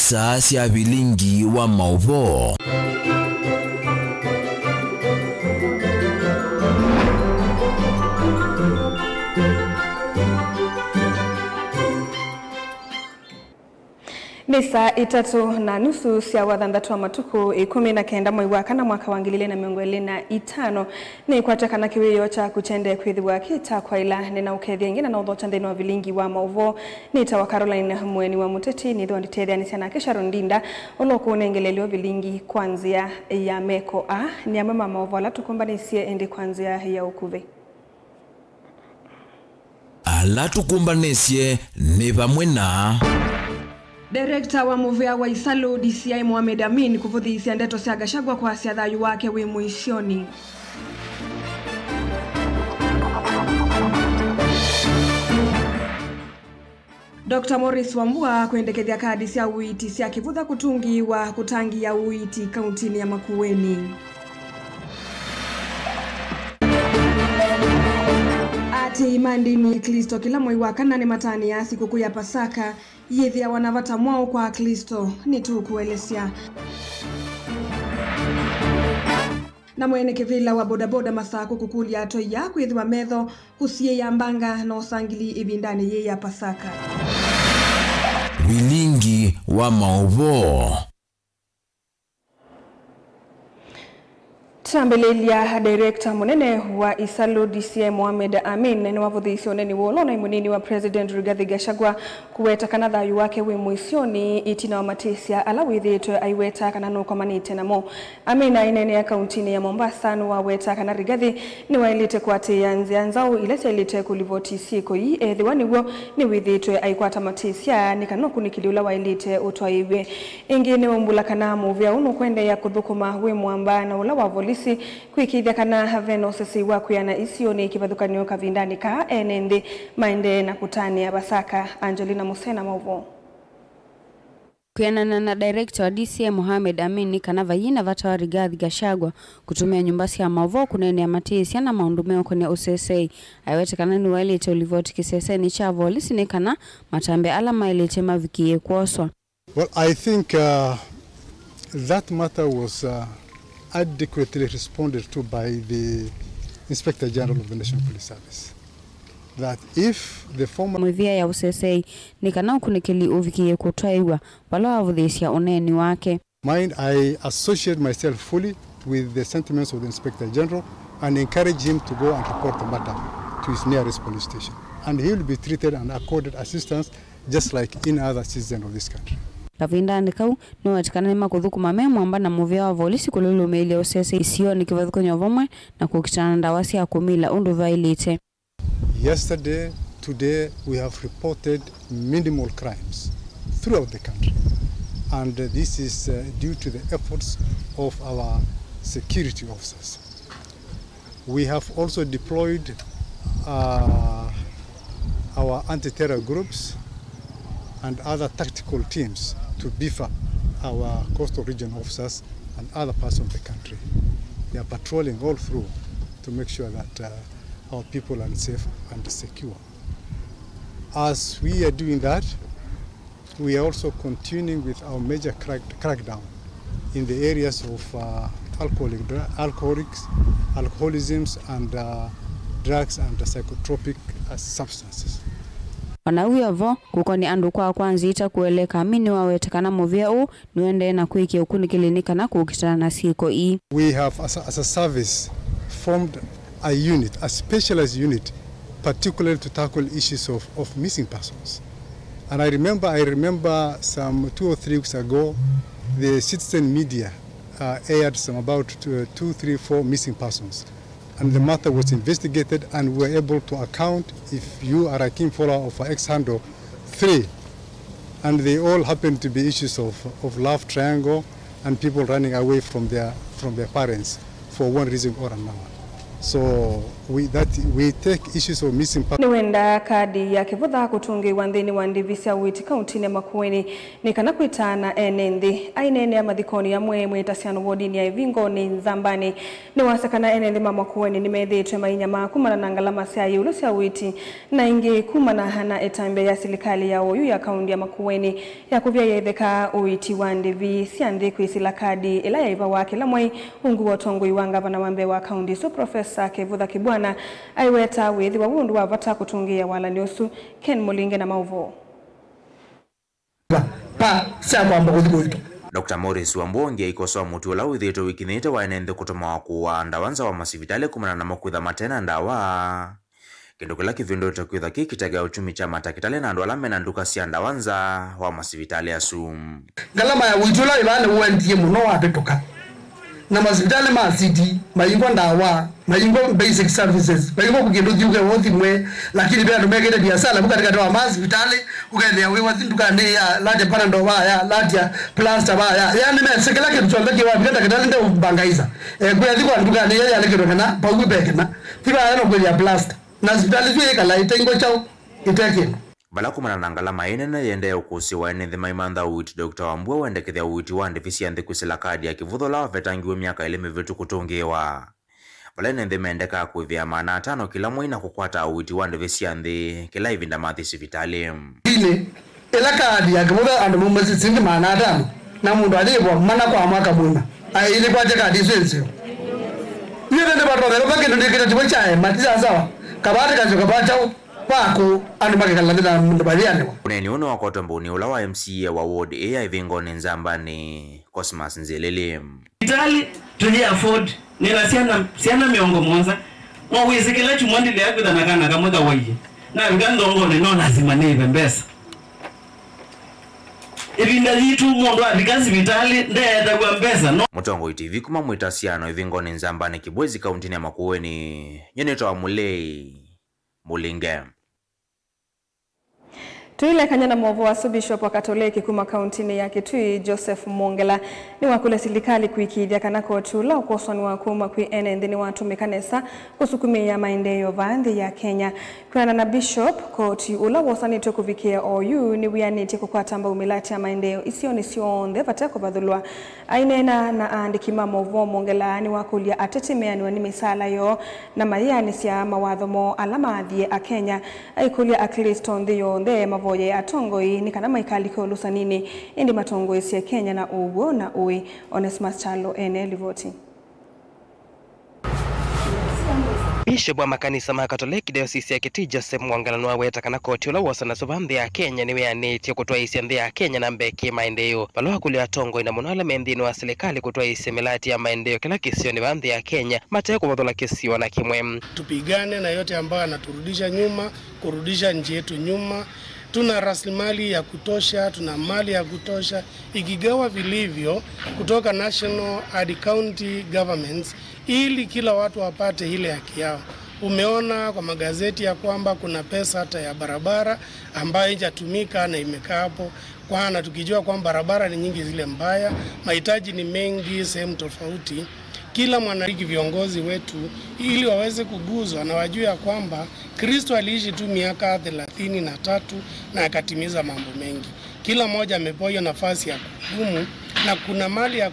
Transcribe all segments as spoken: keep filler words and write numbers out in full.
Star sya vilingi wa maũvoo. Nĩ saa itatũ na nusu sya wathanthatũ wa matukũ, ĩkũmi na kenda mwei wa kana, mwaka wa ngili ilĩ na mĩongo ĩlĩ na itano. Nĩkwatya kana kĩwĩoo kyaku kyendee kwĩthĩwa kĩ kya kwaĩla. Nĩnaũkethya ĩngĩ na naũthokya nthĩnĩ wa vilingi wa maũvoo. Nĩtawa Caroline Mũeni wa Mũteti, nĩthĩwa nditetheanĩsya nake Sharon Ndinda, ũla ũkũũnengelelya vilingi kwa nzĩa ya meko. Aa nĩ amwe ma maũvoo ala tũkũmbanĩsye, ĩndĩ kwa nzĩa ya ũkuvĩ. Ala tũkũmbanĩsye nĩ vamwe na. Director wa mũvĩa wa Isalu, D C I Mohamed Amin, kũvũthĩĩsya ndeto sya Gachagua kwasya thayũ wake wĩ mũisyonĩ. Doctor Morris Wambua kwendekethya kadi sya ũiiti sya kĩvũtha kũtũngĩĩwa kũtangĩĩa ũiiti kauntinĩ ya Makueni. Aatĩĩi ma ndĩni ya Klĩsto kĩla mwei wa kana nĩmatanĩaa sikũkũ ya Pasaka. Yĩthĩawa na vata mwaũ kwa Aklĩsto? Nĩtũkũelesya. Na mwene kĩvĩla wa bodaboda Masakũ kũkũlya atwaia kwĩthĩwa metho kũsiĩĩa mbanga na ũsangili ĩvindanĩ yĩĩ ya Pasaka. Vilingi wa maũvoo. Twambĩlĩlya, director mũnene wa Isalu, D C I Mohamed Amin, nĩwavũthĩĩsye ũneni wa ũla ũnaĩ mũnini wa President Rigathi Gachagua kũweta kana thayũ wake wĩ mũisyonĩ ĩtina wa matĩsya ala wĩthĩĩtwe aiweta kana nũkomanĩte namo. Amin aineenea kauntinĩ ya Mombasa nĩwaweta kana Rigathi nĩwaĩlĩte kũatĩĩa nzĩa nzaũ ila syaĩlĩte kũlivoti syĩko ii, ethĩwa nĩw'o nĩwĩthĩĩtwe aikwata matĩsya nĩ kana ũkunĩkĩli ũla waĩlĩte ũtwaĩw'e. Ĩngĩ nĩwaumbũla kana mũvĩa ũũ nũkũendeea kũthũkũma wĩ mwamba na ũla wa volisi kwĩkĩĩthya kana ve na ũsesei wa kwĩana isionĩ kĩvathũkany'o kavindanĩ kaa ene nthĩ maendee na kũtanĩa Pasaka. Angelina Musena, maũvoo. Kwĩanana na director wa D C I Mohamed Amin, nĩ kana vaiĩ na vata wa Rigathi Gachagua kũtũmĩa nyũmba sya maũvoo kũneenea matĩsya na maũndũ meũkonĩa ũsesei. Aiwete kana nĩwaĩlĩte ũlivoti kĩsesenĩ kya volisi nĩ kana matambya ala maĩlĩte mavikĩĩe kwoswa. Well, I think, uh, that matter was, uh, adequately responded to by the Inspector General of the National Police Service. That if the former Mĩvĩa ya ũsesei nĩ kana ũkunĩkĩli ũvikĩĩe kũtwaĩw'a vala wavũthĩĩsya ũneeni wake. Mind, I associate myself fully with the sentiments of the Inspector General and encourage him to go and report the matter to his nearest police station. And he will be treated and accorded assistance just like any other citizen of this country. Kavindanĩ kau, nĩwetĩkana nĩmakũthũkũma me mwamba na mũvĩa wa volisi kũlũlũmĩĩlya ũsesei isionĩ kĩvathũkany'o vamwe na kũkitana na ndawa sya kũmila ũndũ vaĩlĩte. Yesterday, today, we have reported minimal crimes throughout the country, and, uh, this is, uh, due to the efforts of our security officers. We have also deployed, uh, our anti-terror groups and other tactical teams to beef up our coastal region officers and other parts of the country. They are patrolling all through to make sure that, uh, our people are safe and secure. As we are doing that, we are also continuing with our major crack-, crackdown in the areas of, uh, alcoholic dra-, alcoholics, alcoholisms, and, uh, drugs and psychotropic, uh, substances. O na wĩ o vo, kũkonĩ andũ kwa kwa nzĩa ita kũeleka, Amin nĩwaweta kana mũvĩa ũũ nũendee na kwĩkĩa ũkunĩkĩli nĩ kana kũkitana na syĩko ii. We have, as a, as a service, formed a unit, a specialized unit, particularly to tackle issues of, of missing persons. And I remember, I remember some two or three weeks ago, the citizen media, uh, aired some about two, two, three, four missing persons. And the matter was investigated, and we were able to account, if you are a keen follower of X handle, three. And they all happened to be issues of, of love triangle and people running away from their, from their parents for one reason or another. So We, that we take issues of missing persons. Nĩwenda kadi ya kĩvũtha kũtũngĩĩwa nthĩnĩ wa ndivi sya ũiiti kauntinĩ ya Makueni nĩ kana kwĩtaana ene nthĩ. Aineenea mathikonĩ amwe mwĩtasya wodinĩ ya Ĩvingonĩ Nzambanĩ, nĩwasya kana ene nthĩ ma Makueni nĩmethĩĩtwe mainyamaa kumana na ngalama sya ĩũlũ sya ũiiti, na ĩngĩ kumana na ĩtambya ya silikalĩ ya oyu ya kaunti ya Makueni ya kũvya yetheka ũiiti wa ndivi sya nthĩ kwĩsĩla kadi ĩla yaĩvawa kĩla mwei. Ungu wa ũtongoi wa ngavana wa mbee wa kaunti ĩsu, Profesa Kĩvũtha Kĩbwana, aiweta wĩthĩwa wĩ ũndũ wa vata kũtũngĩĩa walany'o ũsu. Ken Mũlinge na maũvoo. Pa sya kwamba kũthi kũitũ. Doctor Morris Wambua ongie aikosoa mũtuo ũla wĩthĩĩtwe wĩkinyĩte wa ene nthĩ kũtũmawa kũaa ndawa nza wa masivitalĩ kumana namo kwĩtha mate na ndawa. Kĩndũ kĩla kĩvĩndũĩte kwĩthwa kĩ kĩtegea ũtumi kya matakĩtalĩ na andũ ala mena nduka sya ndawa nza wa masivitalĩ asu. Ngalama ya ũiiti ũla wĩ vaa nĩwendie mũno wavĩtũka, na masivitalĩ ma city mayingwa ndawa, mayingwa basic services, mayingwa kũkĩndũ thiuke wothimwe, lakini ve andũ mekĩte biasala vu katĩkatĩ wa masivitalĩ, ũkethĩa wĩ wathi ndukanĩ ya latia panadol vaya, latia plaster vaya, yani mese kĩla kĩndũ kyonthe kĩwavika ndakĩtalĩ ndeũmbangaiza. Eh, kwĩathi kwa ndukanĩ ĩya yalĩkĩtwe kana paugu pekĩna. Ti vaya no kwĩthĩa plaster. Na sivitalĩ yu yĩkala ĩte ingo kyaũ, ĩte kĩndũ. Vala kumana na ngalama ĩ nene yĩendee ũkũsĩ wa ene nthĩ maimantha ũiiti, Doctor Wambua wendekethya ũiiti wa ndivi sya nthĩ kwĩsĩla kadi ya kĩvũtha ũla wavetangiwe myaka ĩlĩ mĩvĩtu kũtũngĩĩwa. Vala ene nthĩ mendekaa kũĩvĩa maana atano kĩla mwei na kũkwata ũiiti wa ndivi sya nthĩ kĩla ĩvinda mathi sivitalĩ. Ĩla kadi ya kĩvũtha andũ mauma silingi maana atano, na mũndũ alĩvwa mana kwa mwaka mũima, aĩle kwatya kadi ĩsu ĩseo. Ithe nĩvatonyeka va kĩndũ nĩkĩtatiwe kyaema, ti sasawa. Kavaa tĩkasyo kavaa kyaũ, vakũ, andũ makekala nthĩ na mũndũ mayĩanĩwa. Ũneeni ũũ nĩwakwatwa mbũni ũla wa M C A wa ward ĩĩ ya Ĩvingonĩ Nzambanĩ, Cosmas Nzĩlĩlĩ. Sivitalĩ tũyĩ afford, nĩna syana, syana mĩongo mũonza. No wĩsĩ kĩla kyumwa ndilea kwĩtha na kana kamwe kawaie. Navika nthongonĩ, no lasima nĩĩve mbesa. Ĩvinda yitũ, mũndũ avika sivitalĩ, ndeetaw'a mbesa, no. Mũtongoi T V kuma Mwĩtasyano Ĩvingonĩ Nzambanĩ Kĩbwezi kauntinĩ ya Makueni, nyie nĩtawa Mũlei Mũlinge. Tũilekany'a na maũvoo asu, Bishop wa Katoleki kuma kauntinĩ ya Kitui, Joseph Mwongela, nĩwakũlya silikalĩ kũĩkĩĩthya kana koti ũla ũkwoswa nĩ wa kuma kwĩ ene nthĩ nĩwatũmĩka nesa kũsukumĩĩa maendeeo vaa nthĩ ya Kenya. Kwĩanana na Bishop, koti ũla wosanĩtw'e kũvikĩa oyu nĩwĩanĩtye kũkwata mbau mĩlatĩ ya maendeeo isionĩ syonthe vate kũvathũlwa. Aineena na aandĩki ma maũvoo, Mwongela nĩwakũlya ateti meanĩwe nĩ mĩsaala yoo na mayĩanĩsya mawatho moo ala maathie Akenya. Aikũlya Aklĩsto nthĩ yonthe mavoye atongoi nĩ kana maikalike ũlũsaninĩ, ĩndĩ matongoesye Kenya na ũw'o na ũĩ. Onesmus Kyalo ene livoti. Bishop wa makanisa ma Katoleki Diocese ya Kitui, Joseph Mwongela, nĩwaweta kana koti ũla wosanasya vaa nthĩ ya Kenya nĩwĩanĩtye kũtwaĩĩsya nthĩ ya Kenya na mbee kĩ maendeeo, vala wakũlya atongoi na mũno ala me nthĩnĩ wa silikalĩ kũtwaĩĩsya mĩlatĩ ya maendeeo kĩla kĩsionĩ vaa nthĩ ya Kenya mate kũvathũla kĩsio na kĩmwe. Tupigane na yote ambayo anaturudisha nyuma, kurudisha nchi yetu nyuma. Tuna rasilimali ya kutosha, tuna mali ya kutosha, ikigawa vilivyo kutoka national hadi county governments, ili kila watu wapate ile haki yao. Umeona kwa magazeti ya kwamba kuna pesa hata ya barabara ambayo haijatumika na imekaa hapo, kwana tukijua kwamba barabara ni nyingi zile mbaya, mahitaji ni mengi sehemu tofauti. Kila mwanariki, viongozi wetu, ili waweze kuguzwa na wajue ya kwamba Kristo aliishi tu miaka thelathini na tatu na akatimiza mambo mengi. Kila mmoja amepewa hiyo nafasi ya kuhudumu, na kuna mali ya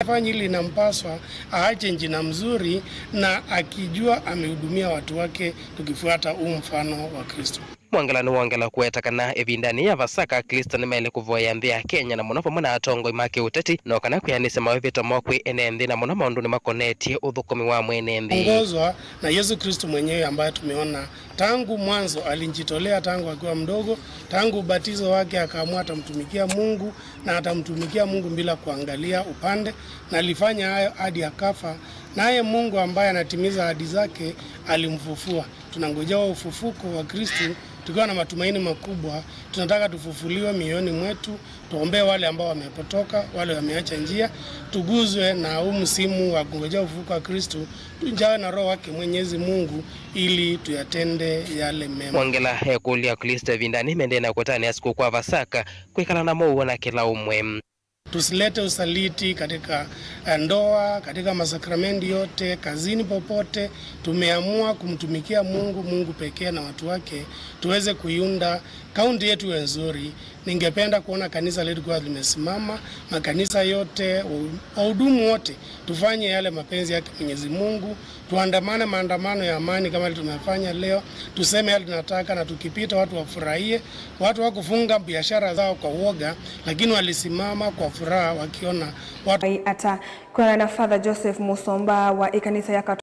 fanya ile inampaswa, aache jina mzuri na akijua amehudumia watu wake, tukifuata huu mfano wa Kristo. Mwongela nĩwongela kũweta kana ĩvindanĩ ya Vasaka, Aklĩsto nĩmaĩle kũvoya nthĩ ya Kenya, na mũno vamwe na atongoi ma kĩũteti, no kana kwĩanĩsya mawĩvĩto moo kwĩ ene nthĩ, na mũno maũndũnĩ makonetye ũthũkũmi wa mwene nthĩ. Ongozwa na Yesu Kristo mwenyewe ambaye tumeona tangu mwanzo, alijitolea tangu akiwa mdogo, tangu ubatizo wake akaamua atamtumikia Mungu na atamtumikia Mungu bila kuangalia upande, na alifanya hayo hadi akafa. Naye Mungu ambaye anatimiza ahadi zake alimfufua. Tunangojea ufufuko wa Kristu tukiwa na matumaini makubwa. Tunataka tufufuliwe mioyoni mwetu, tuombee wale ambao wamepotoka, wale wameacha njia, tuguzwe na huu msimu wa kungojea ufufuko wa Kristu, tujawe na Roho wake Mwenyezi Mungu ili tuyatende yale mema. Mwongela ekũlya Aklĩsto ĩvindanĩ mendee na kũtanĩa sikũkũ kwa Vasaka kwĩkala na mũuo na kĩla ũmwe. Tusilete usaliti katika, eh, ndoa, katika masakramenti yote, kazini, popote. Tumeamua kumtumikia Mungu, Mungu pekee na watu wake, tuweze kuiunda kaunti yetu iwe nzuri. Ningependa kuona kanisa letu kuwa limesimama, makanisa yote, wa-, wahudumu wote, tufanye yale mapenzi yake Mwenyezi Mungu, tuandamane maandamano ya amani kama ile tumefanya leo, tuseme yale tunataka na tukipita watu wafurahie. Watu hawakufunga biashara zao kwa uoga, lakini walisimama kwa furaha wakiona watu. Ai ata, kwĩanana na Father Joseph Musomba wa ĩkanisa ya Katolika,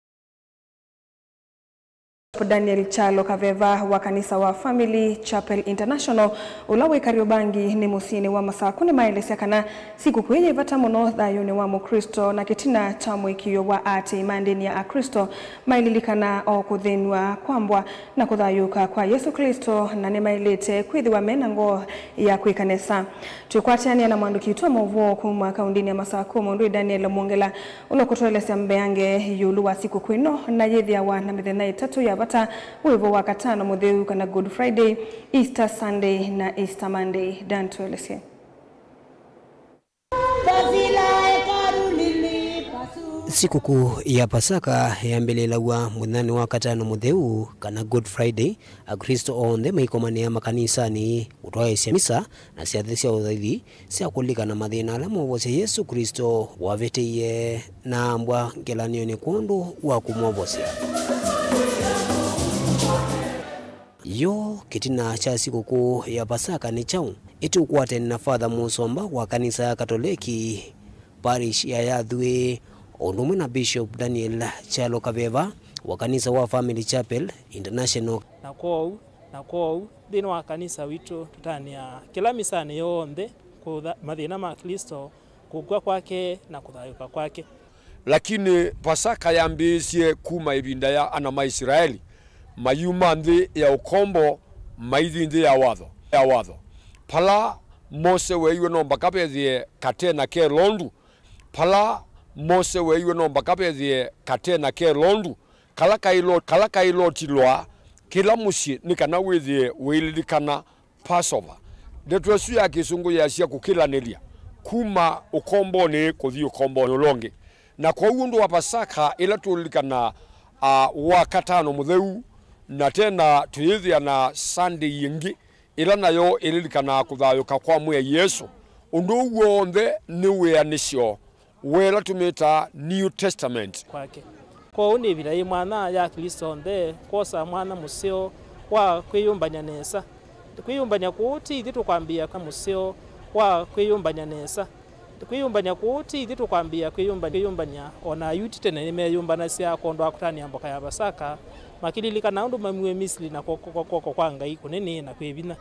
Daniel Kyalo Kaveva wa kanisa wa Family Chapel International, ũla wĩ Kariobangi nĩ mũsyĩnĩ wa Masakũ, nĩmaelesya kana sikũkũ ĩĩ yĩ vata mũno thayũnĩ wa Mũklĩsto na kĩtina kya mũĩkĩĩo wa aatĩĩi ma ndĩni ya Aklĩsto maililikana o kũthĩnw'a, kwambwa na kũthayũũka kwa Yesũ Klĩsto, na nĩmaĩlĩte kwĩthĩwa me na ngoo ya kwĩka nesa. Twĩkwatĩanĩa na mũandĩki witũ wa maũvoo kuma kaũndĩnĩ ya Masakũ, mũndũ Daniel Mwongela, ũla ũkũtũelesya mbeange ĩũlũ wa sikũkũ ĩno, na yĩthĩawa na mĩthenya ĩtatũ ya vata, wĩvo wa Katano Mũtheu kana Good Friday, Easter Sunday na Easter Monday. Dan, tũelesye. Sikũkũ ya Pasaka yambĩlĩlaw'a mũthenyanĩ wa Katano Mũtheu, kana Good Friday. Aklĩsto onthe maikomanĩa makanisanĩ kũtwaĩĩsya misa na syathĩ sya ũthaithi sya kũlilikana mathĩna ala Mwovosya Yesũ Klĩsto wavĩtĩie na ambwa ngelany'onĩ kwondũ wa kũmwovosya. Yo kĩtina kya sikũkũ ya Pasaka nĩ kyaũ? Ĩtũkwatene na Father Mũsomba wa kanisa ya Katoleki, parish ya Yathwĩ, o ũndũ ũmwe na Bishop Daniel Kyalo Kaveva wa kanisa wa Family Chapel International. Na kwoou, na kwoou, nthĩnĩ wa kanisa witũ tũtanĩaa kĩla misanĩ yonthe kũtha-, mathĩna ma Klĩsto, kũkw'a kwake na kũthayũũka kwake. Lakini Pasaka yambĩĩisye kuma ĩvinda ya ana ma Isilaeli mayuma nthĩ ya ũkombo maithi nthĩ ya watho, ya watho. Pala Mose weeiwe no mbaka vethĩe katena kelondu, pala Mose weeiwe no mbaka vethĩe katena kelondu, kala kailo-, kala kailotilwa kĩla mũsyĩ nĩ kana wĩthĩe ũililikana Passover. Ndeto ĩsu ya Kĩsũngũ yeasya kũkĩlanĩlya kuma ũkombonĩ kũthi ũkombonĩ ũla ũngĩ. Na kwoou ũndũ wa Pasaka ĩla tũlilikana, a, wa Katano Mũtheu, na tena tũyĩthĩa na Sunday ĩngĩ, ĩla nayo ĩlilikanaa kũthayũka kwa Mwĩai Yesũ. Ũndũ ũu w'onthe nĩ wĩanĩsyo wa ĩla tũmĩtaa New Testament. Kwake. Kwoou nĩ ĩvinda yĩ mwanya ya Aklĩsto onthe kwosa mwanya mũseo wa kwĩyũmbany'a nesa. Kwĩyũmbany'a kũu ti ithyĩ tũkwambĩĩa kwa mũseo wa kwĩyũmbany'a nesa. Kwĩyũmbany'a kũu ti ithyĩ tũkwambĩĩa kwĩyũmba-, kwĩyũmbany'a. O na Ayuti tene nĩmeeyũmbanasya kwondũ wa kũtanĩa mboka ya Pasaka, makĩlilikana ũndũ maumiw'e Misili na kw'oko, kw'oko kwa Ngai kũnene na kwĩ vinya.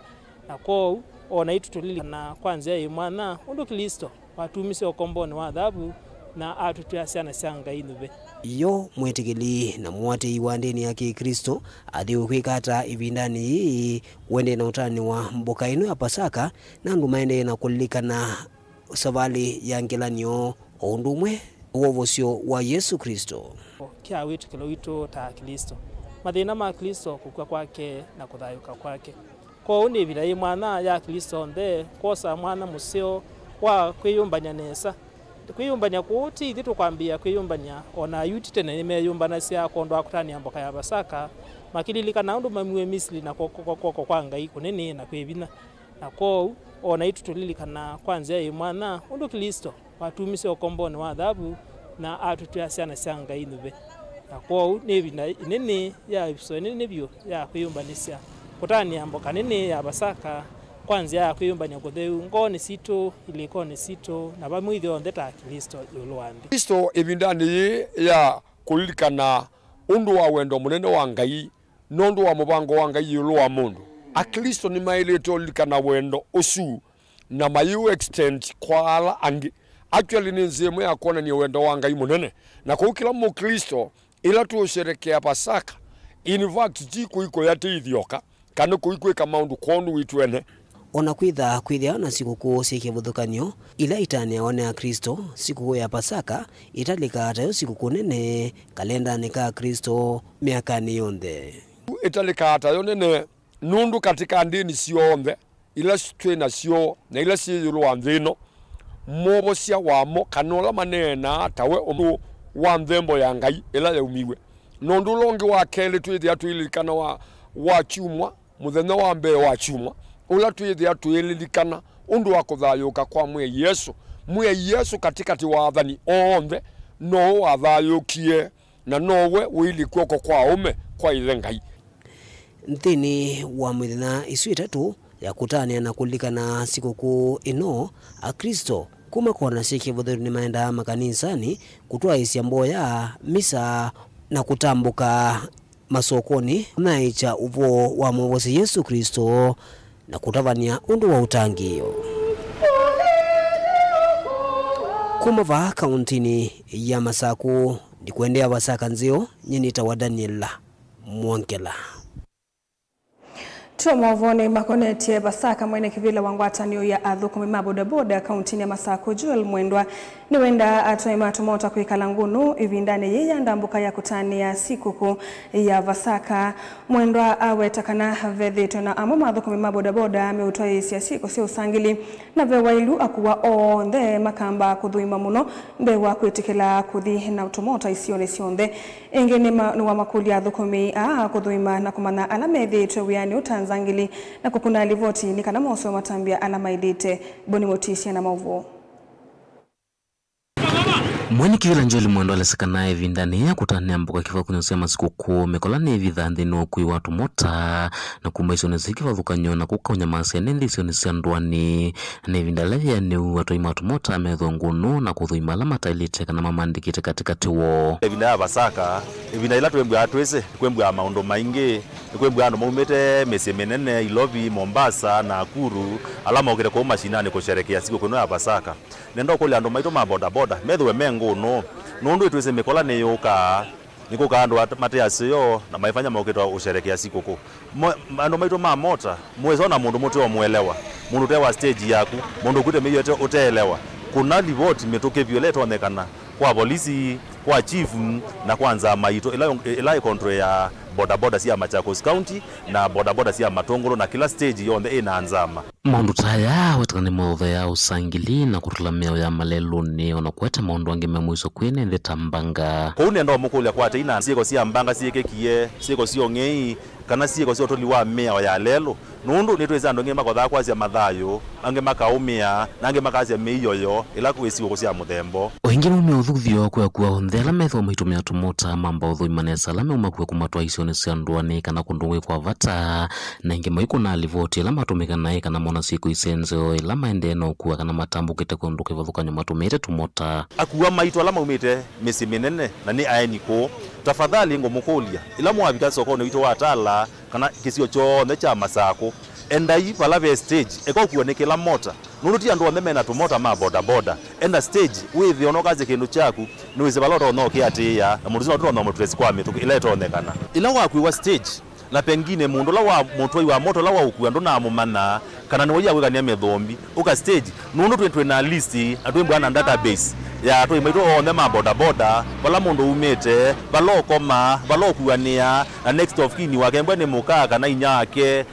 Na kwoou, o naitũ tũlilikana kwa nzĩa yĩ mwanya ũndũ Klĩsto watumisye ũkombonĩ wa thavu na atũtw'a syana sya Ngai nyuve. Yo mwĩtĩkĩli na mũatĩĩi wa ndĩni ya Kĩklĩsto athiĩ kwĩka ata ĩvindanĩ yĩĩ kũendee na ũtanĩ wa mboka ĩno ya Pasaka, na andũ maendee na kũlilikana savalĩ ya ngelany'o o ũndũ ũmwe na wovosyo wa Yesũ Klĩsto? Kya wĩtĩkĩlo witũ ta Aklĩsto, mathĩna ma Klĩsto, kũkw'a kwake na kũthayũũka kwake. Kwoou nĩ ĩvinda yĩ mwanya ya Aklĩsto onthe kwosa mwanya mũseo wa kwĩyũmbany'a nesa. Kwĩyũmbany'a kũu ti ithyĩ tũkwambĩĩa kwĩyũmbany'a. O na Ayuti tene nĩmeeyũmbanasya kwondũ wa kũtanĩa mboka ya Pasaka, makĩlilikana ũndũ maumiw'e Misili na kw'oko, kw'oko kwa Ngai kũnene na kwĩ vinya. Na kwoou, o naitũ tũlilikana kwa nzĩa yĩ mwanya ũndũ Klĩsto watumisye ũkombonĩ wa thavu na atũtw'a syana sya Ngai nyuve. Na kwoou nĩ ĩvinda ĩnene ya ĩvuso ĩnene vyũ ya kwĩyũmbanĩsya, kũtanĩa mboka nene ya Pasaka kwa nzĩa ya kwĩyũmbany'a kũtheu ngoonĩ sitũ, ilĩkonĩ sitũ, na vamwe ithyonthe ta Aklĩsto ĩũlũ wa nthĩ. Klĩsto ĩvindanĩ yĩĩ ya kũlilikana ũndũ wa wendo mũnene wa Ngai nũndũ wa mũvango wa Ngai ĩũlũ wa mũndũ, Aklĩsto nĩmaĩlĩte ũlilikana wendo ũsu na mayĩũ extend kwa ala angĩ. Actually, nĩ nzĩa ĩmwe ya kwonany'a wendo wa Ngai mũnene. Na kwoou kĩla Mũklĩsto, ĩla tũũsherekea Pasaka, in fact, ti kũikũya tĩ ithyoka, kana kũi kwĩka maũndũ kwondũ witũ ene. O na kwĩtha kwĩthĩawa na sikũkũ syĩ kĩvathũkany'o ila itanĩawa nĩ Aklĩsto, sikũkũ ya Pasaka ĩtalĩkaa tayo sikũkũ nene kalendanĩ ka Aklĩsto myakanĩ yonthe. Ĩtalĩkaa tayo nene nũndũ katĩ ka ndĩni syonthe ila twĩ nasyo na ila syĩ ĩũlũ wa nthĩ ĩno, Mwovosya wamo, kana ũla maneenaa tawe ũndũ wa nthembo ya Ngai ĩla yaumiw'e. Na ũndũ ũla ũngĩ wa kelĩ twĩthĩa twĩlilikana wa, wa kyumwa, mũthenya wa mbee wa kyumwa, ũla twĩthĩa twĩlilikana ũndũ wa kũthayũũka kwa Mwĩai Yesũ. Mwĩai Yesũ katĩkatĩ wa athani onthe, nowe wathayũũkie, na nowe ũilyĩ kw'oko kwa aũme kwa Ĩthe Ngai. Nthĩnĩ wa mĩthenya ĩsu ĩtatũ ya kũtanĩa na kũlilikana sikũkũ ĩno, Aklĩsto kuma kona syĩ kĩvathũkany'o nĩmaendaa makaninsanĩ kũtwaĩĩsya mboya, misa, na kũtambũka masokonĩ kũnyaĩĩkya ũvoo wa Mwovosyi Yesũ Klĩsto na kũtavany'a ũndũ wa ũtangĩĩo. Kuma vaa kaũntĩnĩ ya Masakũ, ndikũendea Vasaka nzeo, nyie nĩtawa Daniel Mwongela. Tũmavonĩ makonetye Vasaka, mwene kĩvĩla wa ngwatanĩo ya athũkũmi ma bodaboda kaũntĩnĩ ya Masakũ, Joel Mwendwa, nĩwendaa atwaĩ ma tũmota kwĩkala ngũnũ ĩvindanĩ yĩĩ ya ndambũka ya kũtanĩa sikũkũ ya Vasaka. Mwendwa aweta kana vethĩĩtwe na amwe ma athũkũmi ma bodaboda meũtwaĩĩsya syĩko sya ũsangĩli, na ve wailu akuwa onthe makamba kũthũima mũno mbee wa kwĩtĩkĩla kũthi na tũmota isionĩ syonthe. Ĩngĩ nĩma-, nĩwamakũlya athũkũmi aa kũthũima na kũmanya ala methĩĩtwe wĩanĩ ũtanzangĩli na kũkuna livoti nĩ kana moswe matambya ala maĩlĩte. Boni Mũtisia na maũvoo. Mwene kĩvĩla Joel Mwendwa alesya kana ĩvindanĩ ya kũtanĩa mbũka kĩvathũkany'o sya masikũkũ, mĩkola nĩĩvithaa nthĩnĩ wa ũkui wa tũmota na kuma isionĩ syĩ kĩvathũkany'o na kũkaũnya maasya nĩ nthĩ isionĩ sya ndũanĩ. Nĩ ĩvinda yĩla yĩanĩu atwai ma tũmota methĩwa ngũnũ na kũthũima ala mataĩlĩte kana mamandĩkĩte katĩkatĩ woo. Ĩvinda ya Vasaka, ĩvinda yĩla twĩmbw'aa twĩsĩ, nĩkwĩmbw'aa maũndũ maingĩ, nĩkwĩmbw'aa andũ maumĩte mĩsyĩ mĩnene, Ilovi, Mombasa, Nakuru, ala mokĩte kũu mashinani kũsherekea sikũkũ ĩno ya Vasaka. Nenda ũkũlya andũ maitũ ma bodaboda methĩwe me ngũnũ, nũndũ nĩtwĩsĩ mĩkola nĩyũkaa. Nĩkũkaa andũ at-, mate aseo na maifanya mokĩte ũsherekea sikũkũ. Mo-, andũ maitũ ma mota, mwĩsa ona mũndũ mũteũmũelewa, mũndũ ũte wa stage yaku, mũndũ ũkuĩte mĩio ĩte-, ũteelewa, kũna livoti mĩtũkĩ vyũ ĩla ĩtonyekana kwa volisi, kwa chief, na kwa nzama itũ ĩla, ĩla ĩ control ya bodaboda sya Machakos County na bodaboda sya Matũngũlũ na kĩla stage yonthe ĩna nzama. Maũndũ ta aya wetana nĩmaũtheaa ũsangĩli na kũtũla mĩao ya malelũnĩ, o na kũete maũndũ angĩ me mũisyo kwĩ ene nthĩ ta mbanga. Kwoou nenda ũmũkũlya kwa tei na syĩko sya mbanga syĩkĩkie, syĩko sya ũng'ei, kana syĩko sya ũtũli wa mĩao ya lelũ, nũndũ nĩtwĩsĩ andũ aingĩ makothaa kwasya mathayũ, angĩ makaũmĩa, na angĩ makasya mĩio yoo ĩla kwĩ sikũkũ sya mũthemba ũũ. O ĩngĩ maumĩa ũthuthyo kwĩ akua onthe ala methĩwa maitũmĩa tũmota mamba ũthũima nesa ala meũmakua kũmatwaa isionĩ sya ndũanĩ kana kũndũ kwĩ kwa vata. Na ĩngĩ maikũnaa livoti ĩla matũmĩka naĩ kana mona syĩko isenzeo ĩla maendee na ũkua kana matambũkĩte kũndũ kĩvathũkany'o matũmĩĩte tũmota. Akua maitũ ala maumĩte mĩsyĩ mĩnene na nĩ aeni kũũ, tafadhali ngũmũkũlya, ĩla mwavika sokonĩ witũ wa Tala kana kĩsio kyonthe kya Masakũ, endai vala ve stage, eka ũkuanĩkĩla mota, nũndũ ti andũ onthe mena tũmota ma bodaboda. Enda stage, wĩthĩe ona ũkasya kĩndũ kyaku, nĩwĩsĩ vala ũtonya ũkĩatĩĩa, na mũndũ ũsu no tũtonya mũtrace kwa mĩtũkĩ ĩla ĩtonyekana. Ĩla wakuĩwa stage, na pengine mũndũ ũla wa mũtwai wa mota ũla waũkua ndũnamũmanya, kana nĩwaia kwĩkania mĩthũmbi, ũka stage, nũndũ twĩ, twĩ na list, na twĩmbwa na database ya atwai maitũ onthe ma bodaboda, vala mũndũ umĩte, vala ũkoma, vala ũkuanĩa, na next of kin wake mbwe nĩ mũka kana inya wake,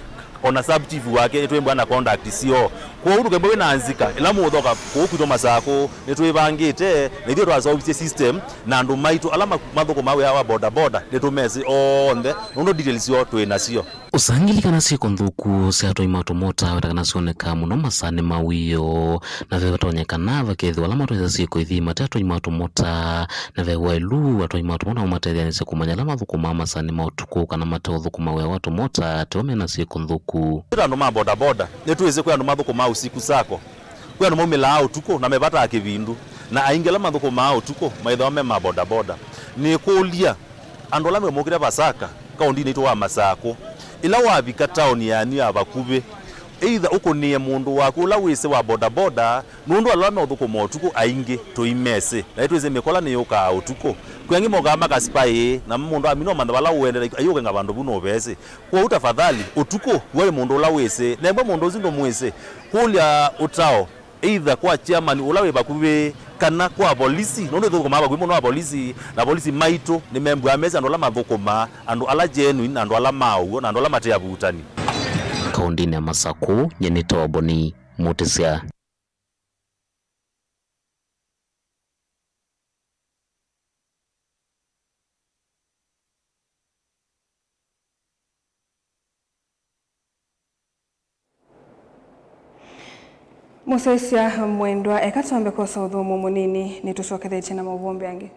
ona sub chief wake, nĩtwĩmbwa na contact syoo. Kwoou ndũkembwe wĩ na nzika, ĩla mũũthoka kũu kwitũ Masakũ, nĩtwĩvangĩte, na ithyĩ twaseũvisye system, na andũ maitũ ala ma-, mathũkũmaa wĩa wa bodaboda, nĩtũmesĩ onthe, nũndũ details syoo twĩ nasyo. Ũsangĩli kana syĩko nthũku sya atwai ma tũmota weta kana syonekaa mũno masaanĩ ma wĩoo, na ve vatonyekana vakethĩwa ala matwaĩsya syĩko ithi mate atwai ma tũmota, na ve wailu atwai ma tũmota maũmatetheanĩsya kũmanya ala mathũkũmaa masaanĩ ma ũtukũ kana mateũthũkũma wĩa wa tũmota teo me na syĩko nthũku. Twĩ ta andũ ma bodaboda, nĩtwĩsĩ kwĩ andũ mathũkũmaa usiku sako, kwĩ andũ maumĩlaa ũtukũ na mevataa kĩvindu, na aingĩ ala mathũkũmaa ũtukũ maĩthĩwa me ma bodaboda. Nĩkũlya, andũ ala memũkĩte Vasaka, kaũndĩnĩ itũ wa Masakũ, ĩla wavika taoni yanyu ya vakuvĩ, either ũkũnĩe mũndũ waku ũla wĩsĩ wa bodaboda, nũndũ ala meũthũkũma ũtukũ aingĩ tũimesĩ, na nĩtwĩsĩ mĩkola nĩyũkaa ũtukũ. Kwĩ angĩ mokaa makaspy, na mũndũ amina ũmantha vala ũendete, aiũkenga vandũ vu nũvesĩ. Kwoou tafadhali, ũtukũ, kuai mũndũ ũla wĩsĩ, nembwe mũndũ ũsu ndũmwĩsĩ, kũlya ũtao, either kwa chairman ũla wĩ vakuvĩ, kana kwa volisi, nũndũ ithũkũmaa vakuvĩ mũno wa volisi, na volisi maitũ nĩmembwaa mesĩ andũ ala mathũkũmaa, andũ ala genuine, na andũ ala ma ũw'o, na andũ ala mate avutani. Kaũndĩnĩ ya Masakũ, nyie nĩtawa Boni Mũtĩsya. Mũsyaĩĩsya mwendwa, eka twambe kwosa ũthũmũo mũnini, nĩtũsyokethetye na maũvoo mbee angĩ.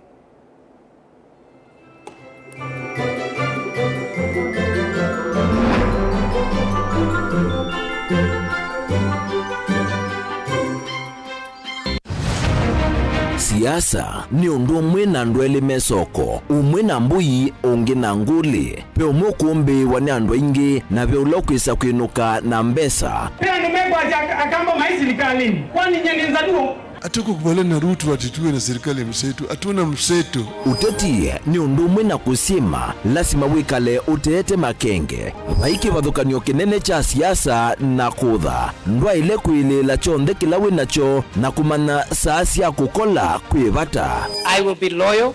Siasa nĩ ũndũ ũmwe na andũ elĩ me soko, ũmwe na mbũi, ũngĩ na ngũlĩ. Ve ũmwe ũkũmbĩĩwa nĩ andũ aingĩ, na ve ũla ũkwĩsa kwĩnũka na mbesa. Ve andũ mekwasya ak-, Akamba mai silikalĩnĩ. Kwani nyie nĩ Nzaluo? Hatukukubaliana na Ruto ati tuwe na serikali ya mseto. Hatuna mseto. Ũteti nĩ ũndũ ũmwe na kũsyĩma, lasima wĩkale ũteete makenge. Vai kĩvathũkany'o kĩnene kya siasa na kũtha. Ndwaĩle kwĩlĩĩla kyonthe kĩla wĩ nakyo na kũmanya saa sya kũkola kwĩ vata. I will be loyal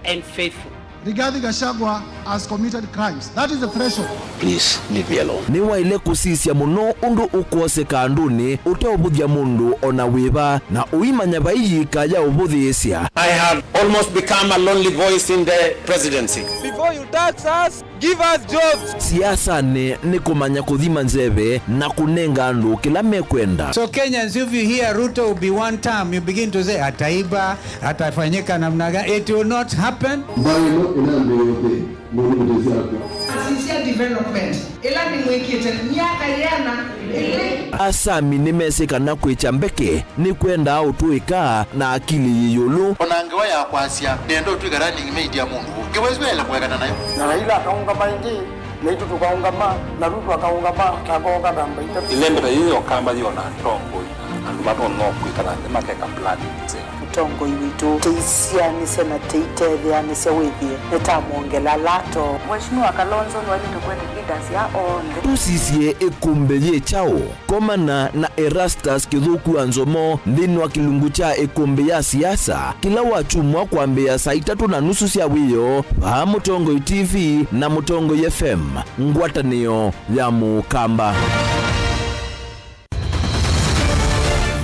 and faithful. Rigathi Gachagua has committed crimes. That is the threshold. Please leave me alone. Nĩwaĩle kũsisya mũno ũndũ ũkwoseka andũnĩ ũteũvũthya mũndũ o na wĩva, na ũimanya vai yĩika ya ũvũthĩĩsya. I have almost become a lonely voice in the presidency. Before you tax us, give us jobs. Siasanĩ nĩ kũmanya kũthima nzeve na kũnenga andũ kĩla mekwenda. So Kenyans, if you hear Ruto will be one term, you begin to say, "Ataiba, atafanyika namna gani?" It will not happen. Mbaĩ ĩno ĩnambĩĩe ũthei, mũndũ mũtesi akwa. Asisya development ĩla nĩmwĩkĩte myaka yĩana ĩlĩ. Asami nĩmesĩ kana kwĩkya mbeke nĩkwendaa ũtũĩka na akili yĩ ĩũlũ. O na ngewa ya kwasya, nĩenda ũtw'ĩka running mate ya mũndũ ũngĩ, wĩsĩ waĩle kũekana nayo. Na Raila akaũngama ĩngĩ, naitũ tũkaũngama, na Ruto akaũngama, ta ngoo katamba itatũ. Ĩlembe ta yĩĩ ya Ũkamba yĩona atongoi, andũ matonya kwĩkala nthĩ makeka planning nzeo. Mũtongoi witũ, tũisyaanĩsya na tũitetheanĩsya wĩthĩe nĩtamwongela lato. Mheshimiwa Kalonzo nĩwaĩlĩte kũete leaders ya onthe. Tũsisye ĩkũmbĩ yĩ kyaũ? Komana na Erastus Kĩthũku wa Nzomo nthĩnĩ wa kĩlungu kya ĩkũmbĩ ya siasa kĩla wakyumwa kwambĩĩa saa itatũ na nusu sya wĩoo vaa Mũtongoi T V na Mũtongoi F M, ngwatanĩo ya Mũkamba.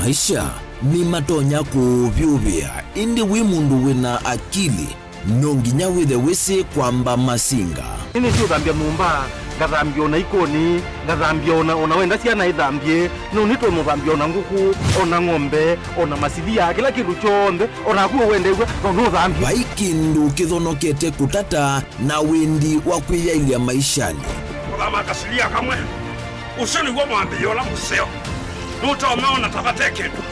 Maisha nĩmatonya kũũvyũvĩa, ĩndĩ wĩ mũndũ wĩ na akili, no nginya wĩthe wĩsĩ kwamba masinga. Nĩnĩsĩ ũthambya nyũmba, ngathambya ona ikonĩ, ngathambya ona, ona wenda syana ithambye, no nĩtwe mũthambya ona ngũkũ, ona ng'ombe, ona masilia, kĩla kĩndũ kyonthe, ona naku wendew'a, no nũthambye. Vai kĩndũ kĩthonokete kũtata na wendi wa kwĩyaĩlya maishanĩ. Kũthama kasilia kamwe. Ũsu nĩw'o mwambĩĩo ũla mũseo. Nũtonya ona ta vate kĩndũ.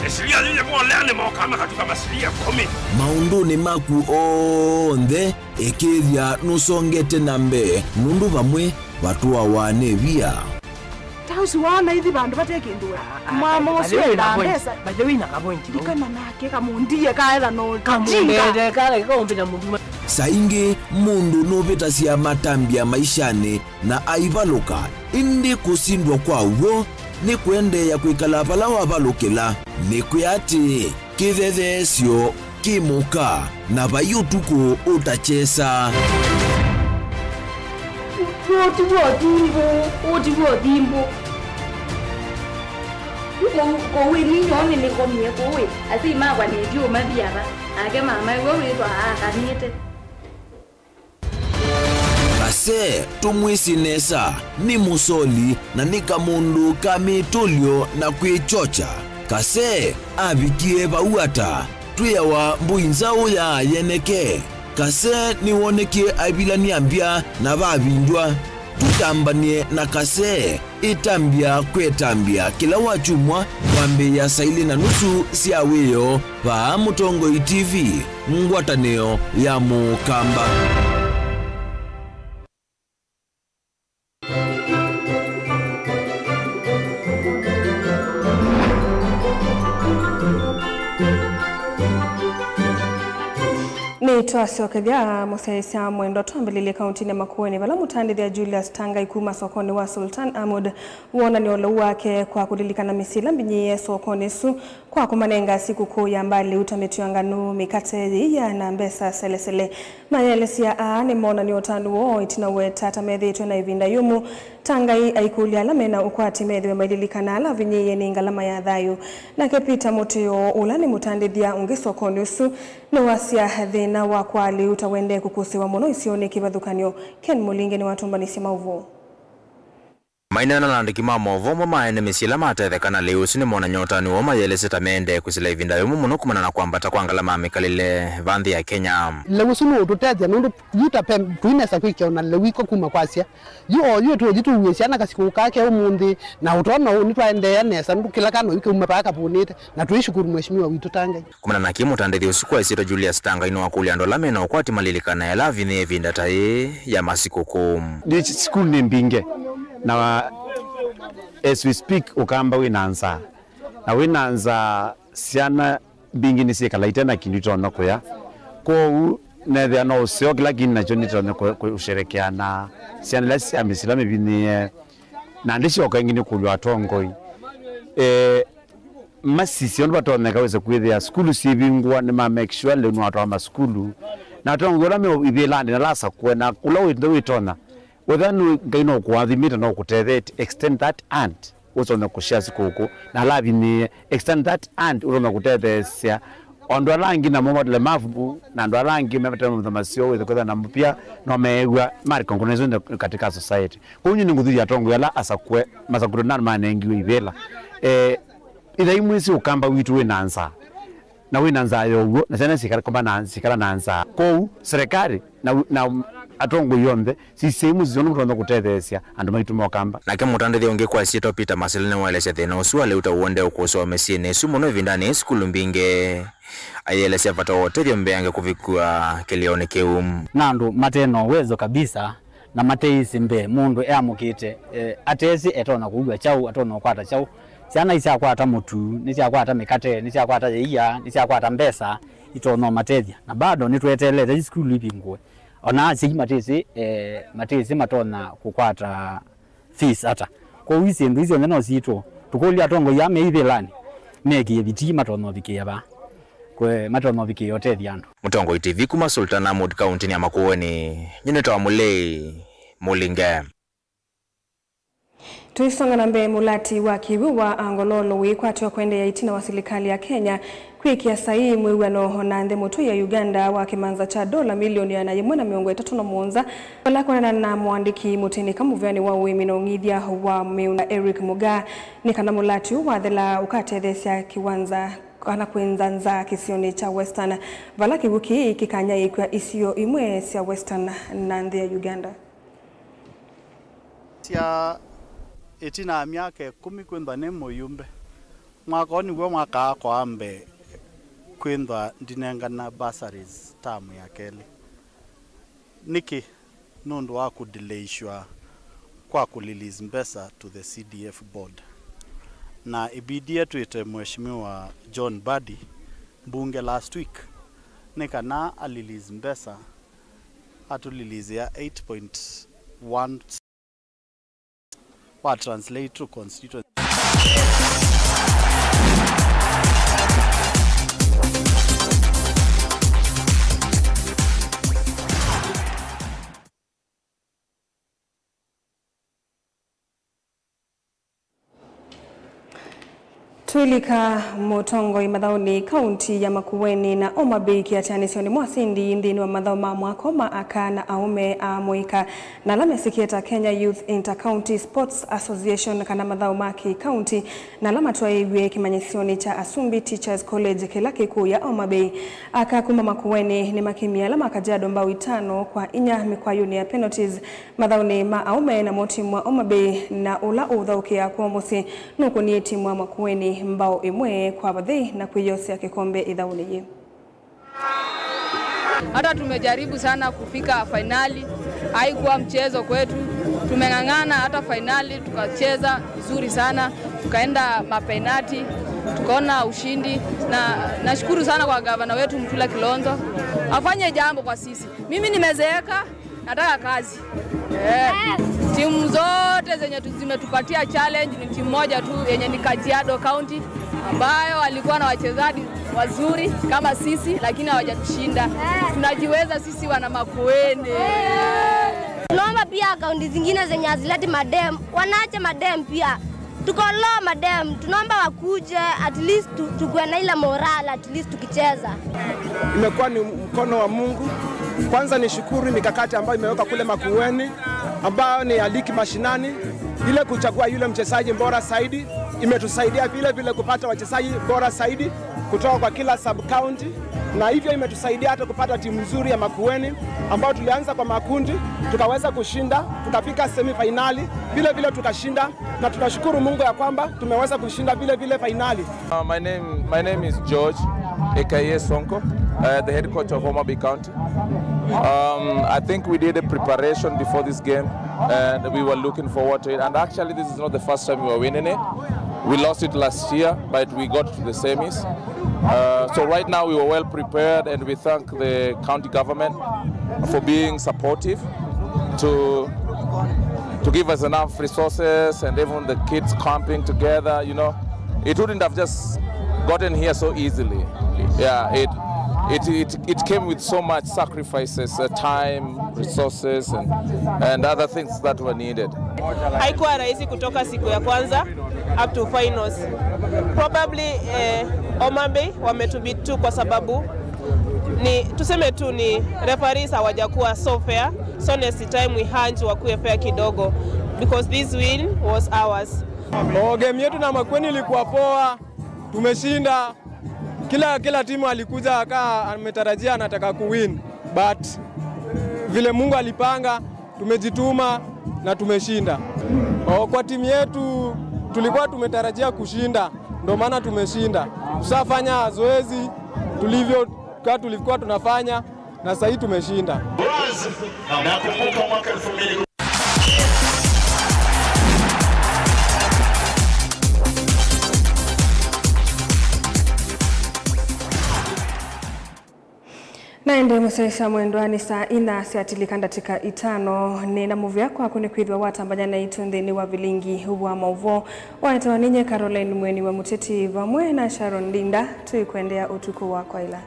Ĩsilia yĩyĩ volea nĩmokaa makatuka masilia ĩkũmi. Maũndũnĩ maku onthe, ĩkĩĩthya nũsongete na mbee, nũndũ vamwe vatũawa nĩ via. Ta ũsu waona ithi vandũ vate kĩndũ we. Ah, ah, mwamo by the ũsu way, ena na point, mbesa. By the way, na ka point, ndikana nake kamũndie kaetha no kamũndie, kala kaũmbi na mũndũ. Saa ingĩ mũndũ nũvĩtasya matambya maishanĩ, na aivalũka, ĩndĩ kũsindwa kwa w'o nĩ kũendeea kwĩkala vala wavalũkĩla. Nĩkwĩa atĩĩ, kĩthetheesyo kĩ mũka, na vai ũtukũ ũtakyesa. Ũti w'o thimbũ, ũti w'o thimbũ. Kũu, kũu ĩni nyoo nĩnĩkomie kũu ĩ, asyai makwa nĩtyo mathiava, nake mama ĩwe wĩthwa akanĩte. Kasee, tũmwĩsĩ nesa, nĩ mũsoli na nĩ kamũndũ ka mĩtũlyo na kwĩkyokya. Kasee avikie vau ata? Twĩawa mbũi nzaũ ya yeneke. Kasee nĩwonekie aivilany'a mbya na vavindw'a. Tũtambany'e na Kasee. Ĩtambya kwĩ ĩtambya kĩla wakyumwa kwambĩĩa saa ilĩ na nusu sya wĩoo vaa Mũtongoi T V, ngwatanĩo ya Mũkamba. Nĩtwasyokethya mũsyaĩĩsya mwendwa, twambĩlĩlye kauntinĩ ya Makueni, vala mũtandĩthya Julius Tangai kuma sokonĩ wa Sultan Ahmud wonany'a ũlau wake kwa kũlilikana mĩsyĩ ĩla mbinyĩĩe sokonĩ ĩsu kwa kũmanenga sikũkũ ya mbali, uta mĩtw'anganu, mĩkate, yĩia na mbesa selesele. Mayaelesya aa nĩmonany'a ũtanu woo ĩtina weta ta methĩĩtwe na ĩvinda yũmũ. Tangai aikũlya ala mena ũkwati methĩwe maililikana ala avinyĩĩe nĩ ngalama ya thayũ. Nake Peter Mũtĩo, ũla nĩ mũtandĩthya ũngĩ sokonĩ ũsu, nĩwasya thĩna wa kwaali uta wendee kũkũsĩwa mũno isionĩ kĩvathũkany'o. Ken Mũlinge nĩwatũmbanĩsye maũvoo. Maineena na andĩki ma maũvoo, amwe ma ene mĩsyĩ ĩla matetheka na lĩu ũsu nĩmonany'a ũtanu woo mayĩelesye ta meendee kwĩsĩla ĩvinda yũmũ mũno kumana na kwambata kwa ngalama ya mĩkalĩle va nthĩ ya Kenya. Lĩu ũsu nũũtũtethya nũndũ yu ta pe tũinesa kwĩkĩa ona lĩu iko kuma kwasya. Yu o yu tũthi tũuĩsya na kasikũ kake ũmũnthĩ, na ũtona ũũ nĩtwaendeea nesa nũndũ kĩla kana yu kĩuma vaa kavũnĩte, na twĩshukuru Mheshimiwa witũ ta Ngai. Kumana na kĩ, mũtandĩthya ũsu kwa ĩsyĩtwa Julius Tangai nĩwakũlya andũ ala mena ũkwati malilikane ala avinyĩe ĩvinda ta yĩĩ ya masikũkũ. Nĩ sukulu nĩ mbingĩ, na as we speak, ũkamba wĩ na nzaa, na wĩ na nzaa, syana mbingĩ nĩsyĩkala ite na kĩndũ itonya kũya. Kwoou nethĩa no ũseo kĩla kĩndũ nakyo nĩtonya kũ-, kũsherekea na syana ila sya mĩsyĩ ĩla mĩvinyĩĩe, na ndĩsyoka ĩngĩ nĩkũlw'a atongoi. Eh, masisye ũndũ vatonyeka wĩse kwĩthĩa sukulu syĩvingũa, nĩma make sure lĩu nĩwatwaa masukulu. Na atongoi ũla me ivĩlanĩ na lasakũe na ũla wĩ nthĩ wĩtonya. Wĩthĩa nĩ Ngai no ũkũathimĩte, no ũkũtethetie, extend that hand, ũsone kũshare sikũkũ na ala avinyĩĩe, extend that hand, ũsone kũtetheesya. O andũ ala angĩ namo matele mavuvu, na andũ ala angĩ mate maũndũ maseo, wĩthĩa kwĩthĩa na mũvĩa, no meew'a ma recognize katika society. Kwoou nyie nĩngũthuthya atongoi ala asakũe, masakũtwe na manengiwe ivĩla. Eh, Ĩthai mwĩsĩ ũkamba witũ wĩ na nzaa, na wĩ na nzaa ya ũw'o, na syana sikala na, sikala na nzaa. Kwoou, serikali na, na atongoi onthe, sisyai mũsisyo nũndũ mũtonya kũtetheesya andũ maitũ ma ũkamba. Nake mũtandĩthya ũngĩ kwa ĩsyĩtwa Peter Masila nĩwaelesya thĩna ũsu wa lĩu ta ũendee ũkũsĩwa mĩsyĩnĩ ĩsu mũno ĩvindanĩ yĩ sukulu mbingĩ. Ayĩelesya vata wa ũtethyo mbeange kũvikũa kĩlĩonĩ kĩu. Na andũ mate na ũwezo kabisa, na mateĩsĩ mbee mũndũ eamũkĩte, eh, atesĩ etonya kũw'a kyaũ, atonya ũkwata kyaũ. Syana isyakwata mũtu, nĩsyakwata mĩkate, nĩsyakwata yĩia, nĩsyakwata mbesa, itonya ũmatethya. Na bado nĩtweteelete i sukulu ivingũe. Ona asyai matĩsĩ, eh, matĩsĩ matonya kũkwata fees ata. Kwoou syĩndũ isu syonthe no sitũ. Tũkũlya atongoi aa me ivĩlanĩ, mekĩe vitii matonya ũvikĩĩa vaa. Kwe matonya ũvikĩĩa ũtethya andũ. Mũtongoi T V kuma Sultan Ahmud, kauntinĩ ya Makueni, nyie nĩtawa Mũlei Mũlinge. Tũisonga na mbee, mũlati wa kĩw'ũ wa Angololo wĩkwatĩwa kwendeea ĩtina wa silikalĩ ya Kenya kwĩkĩa saii mwĩw'ano na nthĩ mũtũi ya Uganda wa kĩmanza kya ndola milioni ĩana yĩmwe na mĩongo ĩtatũ na mũonza, vala kwonana na mũandĩki mũtĩnĩka mũvĩanĩ wa ũĩmi na ũng'ithya wa mĩũnda Eric Mugaa, nĩ kana mũlati ũũ wathela ũkatetheesya kĩwanza kana kwĩnza nza kĩsionĩ kya Western, vala kĩw'ũ kĩĩ kĩkanyaĩĩkw'a isio imwe sya Western na nthĩ ya Uganda. Sya ĩtina wa myaka ĩkũmi kwĩthwa nĩ mũyumbe, mwaka ũũ nĩw'o mwaka wakwa wa mbee kwĩthwa ndinengana bursaries term ya kelĩ. Nĩkĩ? Nũndũ wa kũdileishwa kwa kũrelease mbesa to the C D F board. Na ibidie twĩte Mheshimiwa John Mbadi mbunge last week nĩ kana a release mbesa, atũlilisĩa eight point one wa translate to constituency. Twĩlika mũtongoi mathaũnĩ kaunti ya Makueni na Homa Bay kĩatĩanĩsyonĩ mwa sindi nthĩnĩ wa mathaũ ma mwako ma aka na aũme a mũika na ala mesĩkĩe ta Kenya Youth Inter-County Sports Association kana mathaũ ma kĩ-kaunti na ala matwaĩĩw'e kĩmanyĩsyonĩ kya Asumbi Teachers College kĩla kĩ kũya Homa Bay. Aka kuma Makueni nĩmakimie ala ma Kajiado mbao itano kwa inya mĩkwayũnĩ ya penalties mathaũnĩ ma aũme, namo timu wa Homa Bay na ũla ũũthaũkĩaa kwoo mũsyĩ nũkũnie timu wa Makueni mbao ĩmwe kwa vathei na kwĩyosea kĩkombe ĩthaũnĩ yĩĩ. Hata tumejaribu sana kufika fainali, haikuwa mchezo kwetu. Tumeng'ang'ana hata fainali tukacheza vizuri sana, tukaenda mapenati, tukaona ushindi, na nashukuru sana kwa gavana wetu Mutula Kilonzo, afanye jambo kwa sisi. Mimi nimezeeka, nataka kazi. Eh, timu zote zenye tu-, zimetupatia challenge ni timu moja tu yenye ni Kajiado County, ambayo alikuwa na wachezaji wazuri kama sisi, lakini hawajatushinda. Tunajiweza sisi wana Makueni. Tunaomba pia kaunti zingine zenye hazileti madem, wanaache madem pia. Tuko low madem, tunaomba wakuje, at least tu-, tukuwe na ile moral, at least tukicheza. Imekuwa ni mkono wa Mungu. Kwanza nishukuru mikakati ambayo imewekwa kule Makueni, ambayo ni ya ligi mashinani. Ile kuchagua yule mchezaji bora zaidi imetusaidia vile vile kupata wachezaji bora zaidi kutoka kwa kila sub county, na hivyo imetusaidia hata kupata timu nzuri ya Makueni, ambao tulianza kwa makundi, tukaweza kushinda, tukafika semi finali, vile vile tukashinda, na tunashukuru Mungu ya kwamba tumeweza kushinda vile vile finali. Uh, my name, my name is George, A K A Sonko, uh, the head coach of Homa Bay County. Um, I think we did a preparation before this game, and we were looking forward to it. And actually, this is not the first time we were winning it. We lost it last year, but we got to the semis. Uh, so right now, we were well prepared, and we thank the county government for being supportive to to give us enough resources and even the kids camping together. You know, it wouldn't have just gotten here so easily. Yeah, it it it, it came with so much sacrifices, uh, time, resources, and and other things that were needed. Haikuwa rahisi kutoka siku ya kwanza up to finals. Probably, eh, Homa Bay wametubeat tu kwa sababu ni, tuseme tu ni referees hawajakuwa so fair. So next time we urge wakuwe fair kidogo because this win was ours. Oh, game yetu na Makueni ilikuwa poa, tumeshinda. Kila, kila timu alikuja akaa ametarajia anataka kuwin, but vile Mungu alipanga, tumejituma na tumeshinda. Oh, kwa timu yetu tulikuwa tumetarajia kushinda, ndio maana tumeshinda. Tushafanya zoezi tulivyo, ka tulikuwa tunafanya, na sahii tumeshinda. Nakumbuka mwaka elfu mbili. Na ĩndĩ mũsyaĩĩsya mwendwa, nĩ saa inya syatilĩka ndatĩka itano. Nĩ na mũvea kwaku nĩ kwĩthĩwa watambany'a naitũ nthĩnĩ wa vilingi wa maũvoo. Waetawa ninye Caroline Mweni wa Mũteti vamwe na Sharon Linda. Tũikwendeea ũtukũ wa kwaĩla.